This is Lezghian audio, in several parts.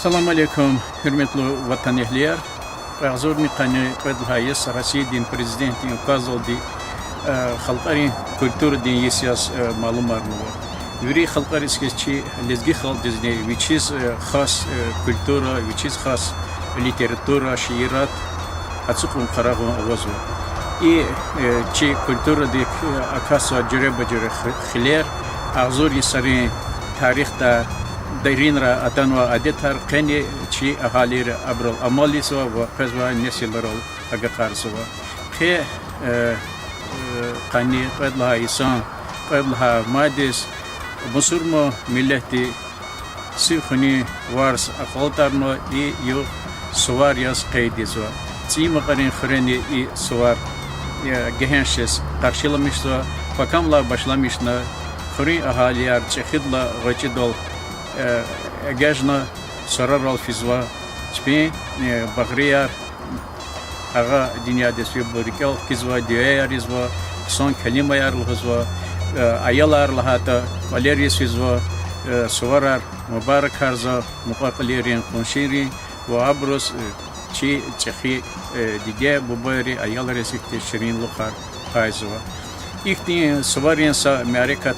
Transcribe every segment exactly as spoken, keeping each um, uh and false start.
Салам алейкум, гьуьрметлу ватанэгьлияр! Кьве агъзурни къанни кьвед лагьай йис Россиядин Президентдин указдалди, э, халкьарин культурадин йис яз, э, малумарнава. Вири халкьариз хьиз чи лезги халкьдизни вичиз, э, хас, э, культура, вичиз хас литература, шиират ацукьун, къарагъун авазва. И, э, чи культурадик, э, акатзавай жуьреба-жуьре хи-, хилер, агъзур йисарин тарихда деринра атанвай адетар къени чи агьалийри абурал амал ийизва ва къвезвай несилрал агакьарзава. Къе, э, э, къанни кьвед лагьай йисан кьвед лагьай майдиз мусурман миллетди сив хуьнин варз акьалтӀарна, и югъ сувар яз къейд ийизва. ЦӀийи Макьарин хуьрени и сувар, э, гегьеншиз къаршиламишзава, пакамлай башламишна, хуьруьн агьалияр чӀехидалай гъвечӀидал, э, эгечӀна, сурарал физва, чпин, э, багърияр агъа дуьньядиз фейибур рикӀел хкизва, дуьаяр ийизва, хъсан келимаяр лугьузва, э, аялар лагьайтӀа, кӀвалериз физва, э, суварар мубаракарзава мукьва-кьилийрин, къуншийрин ва абуруз, э, чи чӀехи, э, диде-бубайри аялриз ихьтин ширинлухар пайзава. Ихьтин суварин са мярекат,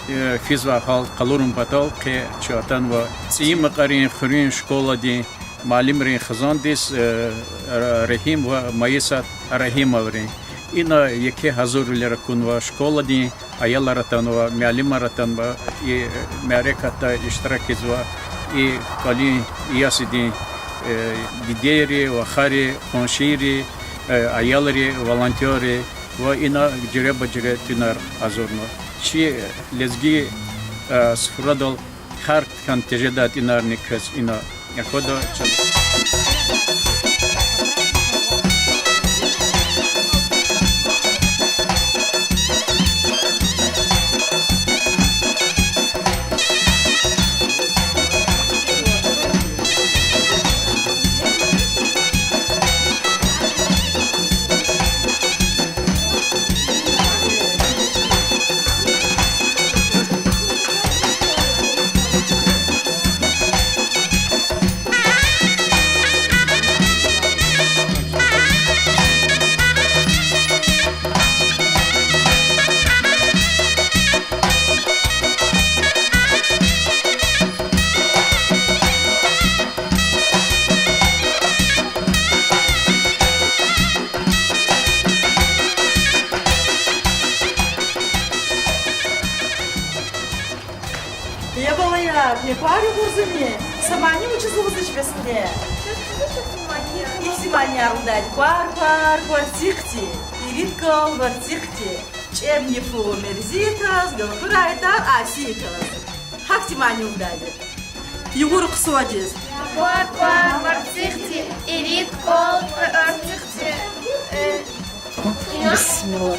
э, физвай гьал къалурун патал къе чун атанва ЦӀийи Макьарин хуьруьн школадин муаллимрин хизандиз, э, Ра-, Рагьим ва Майисат Рагьимоврин. Ина еке гьазурвилер акунва, школадин аялар атанва, муаллимар атанва, и мярекатда иштирак ийизва, и кӀвалин ясидин, э, дидейри, вахари, къуншийри, э, аялри, волонтёрри ва ина жуьреба-жуьре тӀуьнар гьазурнава. Чи лезги, э, суфрадал гьар кан тежедай тӀуьнарни квез ина аквада чаз. Я балаяр, я квар юкъузни, са мани вучиз лугьузвач бес куьне? Ихьтин манияр лугьудайди: квар, квар, кварцихъди, ирид кал варцихъди, чӀебни фу мерзиказ, галхурай тар асиказ. Гьахьтин мани лугьудайди. Югъур хъсандиз. Квар, квар, варцихъди, ирид кал варцихъди. Э, Бисмилла.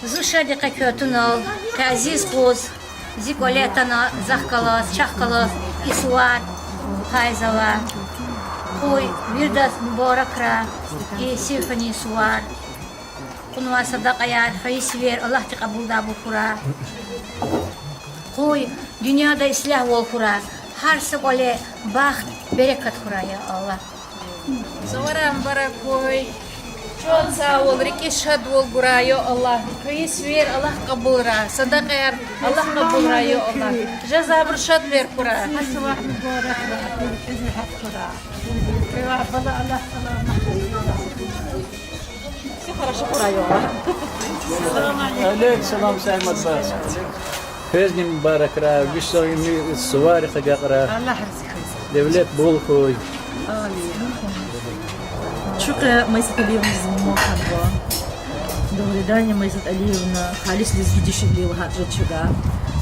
Зун шад я къе квез атунал, къе азиз къуз, зи кӀвале атана, захъ галаз, чахъ галаз и сувар пайзава. Къуй виридаз мубаракрай и сив хуьнин сувар. Кьунвай садакьаяр, хайи сивер Аллагьди кьабулдайбур хьурай. Къуй дуьньяда ислягьвал хьурай. Гьар са кӀвале бахт, берекат хьурай, я Аллагь. Суварар мубарак хьуй. Чан сагъвал, рикӀиз шадвал гурай, я Аллагь. Хайи сивер Аллагь кьабулрай, садакьаяр Аллагь кьабулрай, я Аллагь. Жазабур шадвилер хьурай. Всё хорошо хьурай, я Аллагь. Алейкум салам, Саимат баз. Квезни мубаракрай, вичин суварихъ агакьрай. Аллагь рази хьуй. Девлет бул хьуй. Чун къе Майсат Алиевадиз мугьман хьанва. Дугъриданни, Майсат Алиевна халис лезги дишегьлийрилай гьатна жеда чна.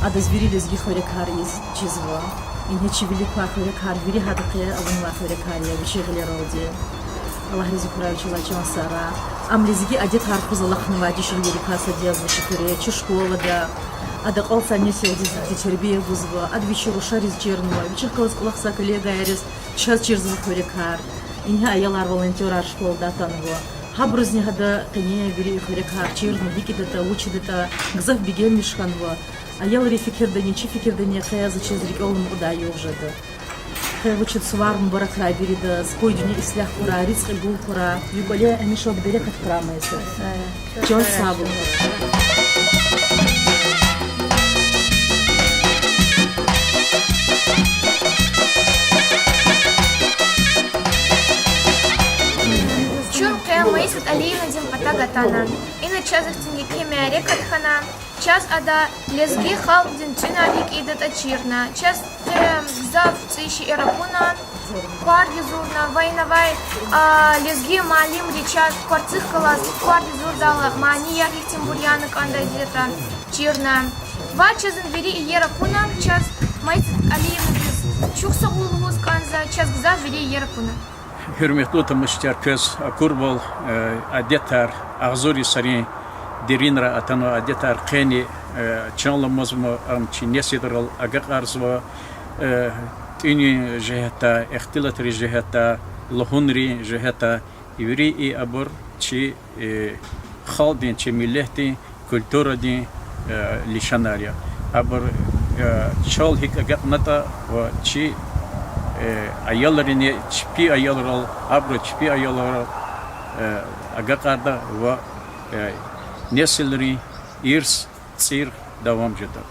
Адаз вири лезги хуьрекар ийиз чизва. Ингье чи вилик квай хуьрекар вири гьадахъ авунвай хуьрекар я вичин гъилералди. Аллагь рази хьурай вичелай, чан сагърай. Ам лезги адетар хуьз алахънавай дишегьлийрикай сад язва чи хуьре, чи школада. Ада акьалтзавай несилдиз лезги тербия гузва, ада вичин рушариз чирнава, вичихъ галаз кӀвалахзавай коллегариз чаз чирзава хуьрекар. Ингье аялар-волонтёрар школада атанва. Гьабурузни гьада къене вири хуьрекар чирна, гьикӀ ийидатӀа, вуч ийидатӀа, гзаф бегенмиш хьанва. Аялрин фикирдани, чи фикирдани къе за чиз рикӀел амукьдай югъ жеда. Къе вуч ийида, сувар мубаракрай виридаз, къуй дуьнья ислягь хьурай, ризкьи бул хьурай, ви кӀвале гьамиша берекат хьурай, Майсат. Чан сагърай. Чун къе Майсат Алиевнадин патав атана. Ина чаз ихьтин еке мярекат хьана. Чаз ада лезги халкьдин тӀуьнар гьикӀ ийидатӀа чирна. Чаз къе гзаф цӀийи шейэр акуна, квар юзурна ва инавай, а, лезги муаллимри чаз кварцихъ галаз квар юзурдайла манияр гьихьтинбур яна кӀандайди ятӀа чирна. Ва чаз ин вири иер акуна, чаз Майсат Алиевнадиз чухсагъул лугьуз кӀанзава, чаз гзаф вири иер акуна. Гьуьрметлу тамашачияр, квез акурвал, э, адетар, агъзур йисарин деринрай атанвай адетар къени, э, чан аламазма, ам чи несилрал агакьарзава, э, тӀуьнин жигьетдай, ихтилатрин жигьетдай, лугьунрин жигьетдай, вири и абур чи, э, халкьдин, чи миллетдин, культурадин, э, лишанар я. Абур, э, чал гьикӀ агакьнатӀа ва чи, э, аялрини чпи аялрал, абуру чпин аялрал, э, агакьарда ва, э, несилрин ирс цӀир давам жеда.